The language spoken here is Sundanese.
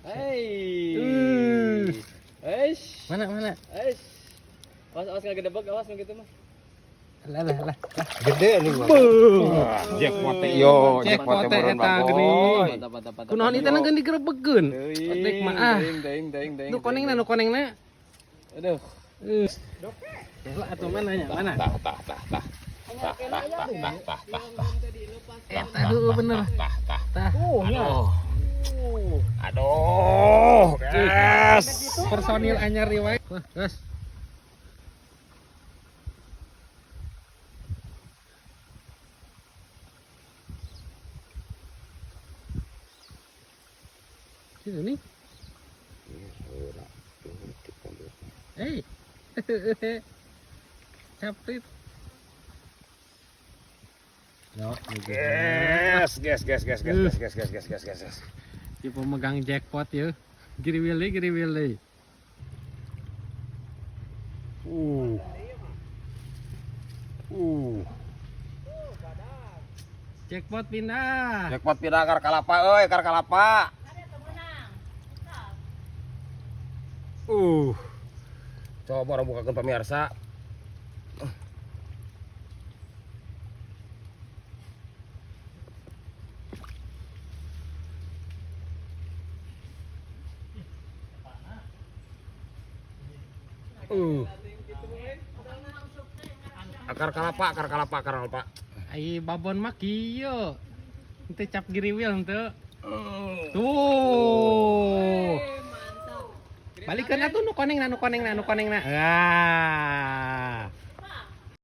Hey. Eish. Mana mana? Eish. Awas awas ngagedebeg, awas nu kitu mah. Alah alah alah. Gede nih gua. Jackpot yo, jackpot Jackpot meureun eta bagoy. geuning. Mantap mantap mantap. Kunaon ieu teh nangkeun digerebegeun. Teuing, Dek mah ah. Teuing teuing teuing teuing. Nu konengna nu konengna. Aduh. Ya atuh mana nya? Mana? Tah tah tah tah. Tah tah tah tah tah tah tah. Eta heueuh bener. Tah tah. Tah. Aduh. Aduh, gas. Personil anyar ieu wae. Wah, gas. Situ nih. Hey. Caprit. Yo, Gas, gas, gas, gas, gas, gas, gas, gas, gas, gas, gas, gas. si pemegang jackpot ya. Giriwili, giriwili. Jackpot pindah. Jackpot pindah kar kalapa euy, kar kalapa. Uh. Coba orang bukakeun pamirsa. Akar kalapa, akar kalapa, akar kalapa. Ai babon mah kieu. Henteu cap giriwil henteu. Tuh. Balikeun atuh nu konengna nu konengna nu konengna. Ah.